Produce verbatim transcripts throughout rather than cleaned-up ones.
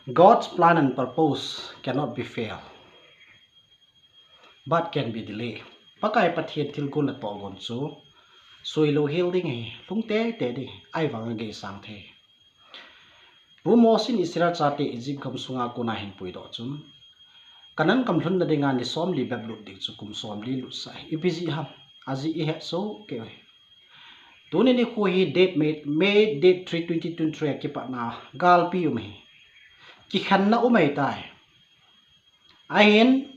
God's plan and purpose cannot be fail, but can be delayed. Pakai Pathen thilgon le tohgon chu suilou hel ding ahi, lhung teitei ding, ahivang a geisang thei. Pu Mosin Israel chate Egypt gam sunga kona ahin puidoh chun, Canaan gam lhunna dinga ni somli bep lut ding chu kum somli lutsah ahi. Ipi jeh ham? Ajeh ihet soh kei uve. Tuni nikho hi date May, May date three, twenty twenty-three a kipatna galpi um ahi. Kikhenna um ahitai. Ahin,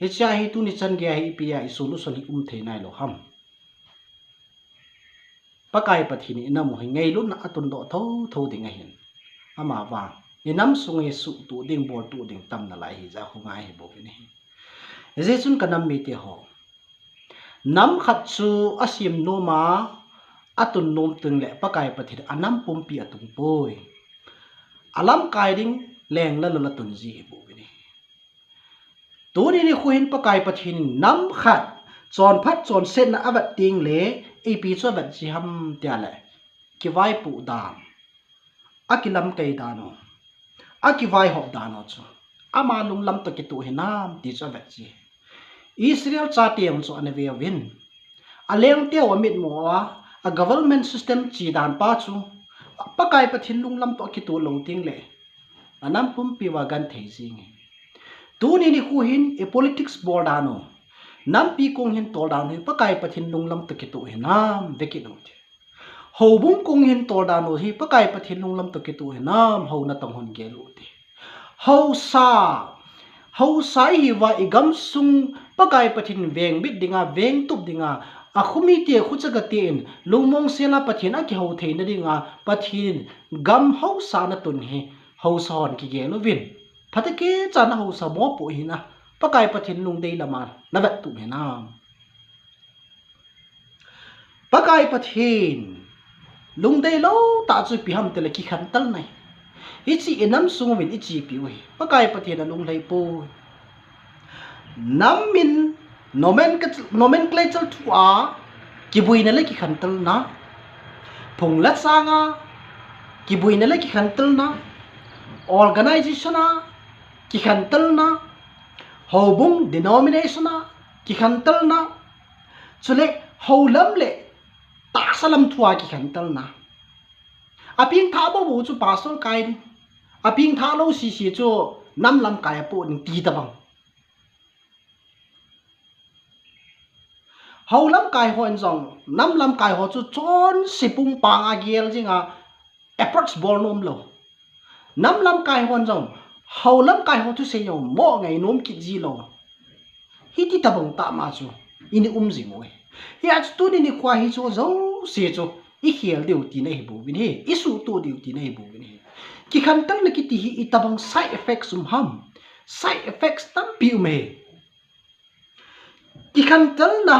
hichea hi tuni chan geiya hi ipi a i solution hi um thei nailou ham? Pakai Pathen in i nam u hi ngailutna a tundoh thotho ding ahin. Amavang, i nam sung hi suhtuh ding, boltuh ding tam nalai ahijeh a khu ngai ahi bouvin ahi. Hijeh chun ka nam mite ho, nam khat chu asem nom a, atun nom teng le Pakai Pathen in anam pumpi atung poi. Alamkai ding leng le lol atun ji ahi bouvin ahi. Tuni nikho hin Pakai Pathen in nam khat chonphat chonsetna avet teng le, ipi chu avet ji ham tia le, kivaipoh dan, akilamkai dan u, akivaihop dan u chu ama lunglam toh kitoh hinam ti chu avet ji. Israel chate jong chu ana veuvin, alengteu amitmu a, a government system che dan pa chu Pakai Pathen lunglam toh akitoh lou teng le, anam pumpi uva genthei jing ahi. Tuni nikho hin i politics bol dan u, nampi kong hin tol dan u hi Pakai Pathen lunglam toh kitoh hinam vekit u hite. Houbung kong hin tol dan u hi Pakai Pathen lunglam toh kitoh hinam, hou natong hon gel u hite. Haosa, haosa ihiuva i gamsung Pakai Pathen in vengbit dinga, vengtup dinga, akhomite, khuchagate in lungmong sela Pathen akihou theina dinga Pathen in gam haosa natun hi haosa hon kigel uvin. Phatechan haosa mopoh hina, Pakai Pathen lungdei lama navettup hinam? Pakai Pathen lungdei lou tah chu ipi ham tile kikhentelna ahi. Hiche i nam sung uvin i chepiu ahi. Pakai Pathen alunglhai poi. Nam min nomenclature, nomenclature thua kiboina le kikhentelna, phung le changa kiboina le kikhentelna, organization a kikhentelna, houbung denomination a kikhentelna, chule houlam le tahsa lam thua kikhentelna. Apengthah boubou chu pastor kai ding, apengthah lou sese chu nam lamkai apoh ding ti tobang. Hou lamkai hon jong nam lamkai ho chu chonse pung panga gel jinga approach bol nom lou. Nam lamkai hon jong hou lamkai ho thusei jong mo ngai nom kit ji lou. Hiti tobang tah ma chu i um jing uve. Hia chu tuni nikhoa hi chu jouse chu i khel diu tina ahi bouvin ahi, i suhtuh diu tina ahi bouvin ahi. Kikhentelna kiti hi itobang side effects um ham? Side effects tampi um ahi. Kikhentelna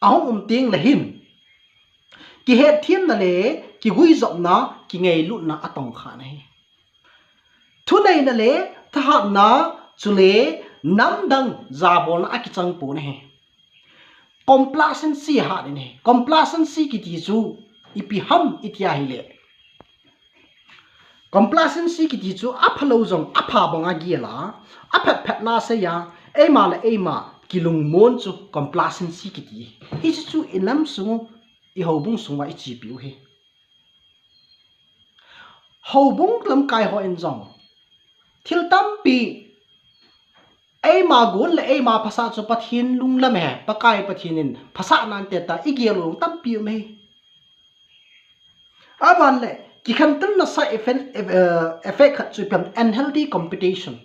ahung um teng le hin, kihetthiamna le kiguijopna, kingailutna atongkha ahi. Thuneina le thahatna, chule namdang jabolna akichang pon ahi. Complacency hat in ahi. Complacency kiti chu ipi ham itia ahile, complacency kiti chu aphalou jong apha banga gel a, aphat phatna seiya, eima le eima kilungmon chu complacency kiti. Hiche chu i nam sung, i houbung sunga i chepiu ahi. Houbung lamkai hon jong thil tampi, eima gon le eima phasah chu Pathen lunglam ahi, Pakai Pathen in phasah nante tia i gel u tampi um ahi. Aban le, kikhentelna side effect, eh, effect khat chu ipi ham, unhealthy competition.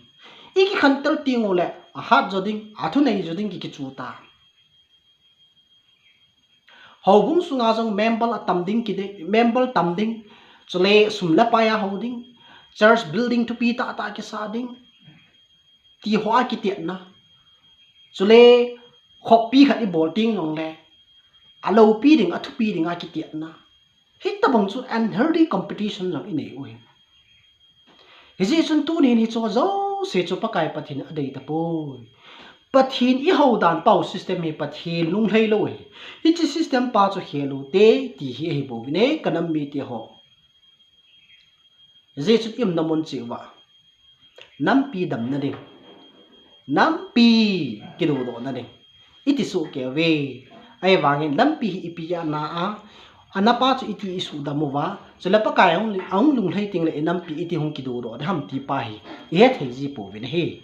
I kikhentel teng ule ahat jo ding, athunei jo ding ki, kichu ta. Houbung sunga jong member atam ding kidei, member tam ding, chule sum le pai ahao ding, church building thupi tah tah kisah ding, ti hoa kitiatna. Chule khoppi khat i bol teng jongle aloupi ding, athupi dinga kitiatna. Hitobang chu unhealthy competition jong i nei u ahi. Hijeh chun tunin hiche jouse chu Pakai Pathen in adei tapoi. Pathen i hou dan pau system hi Pathen lunglhai lou ahi. Hiche system pa chu khel u hite ti hi ahi bouvin ahi, ka nam mite ho. Jesu iumna mun cheh uva, nampi damna ding, nampi kidodohna ding iti sohkei uve. Ahivangin nampi hi ipi ana a, ana pa chu iti isuhdam uva, chule Pakai ahung, ahung lunglhai tengle inampi iti hung kidodoh ding ham ti pa hi ihet thei ji pouvin ahi.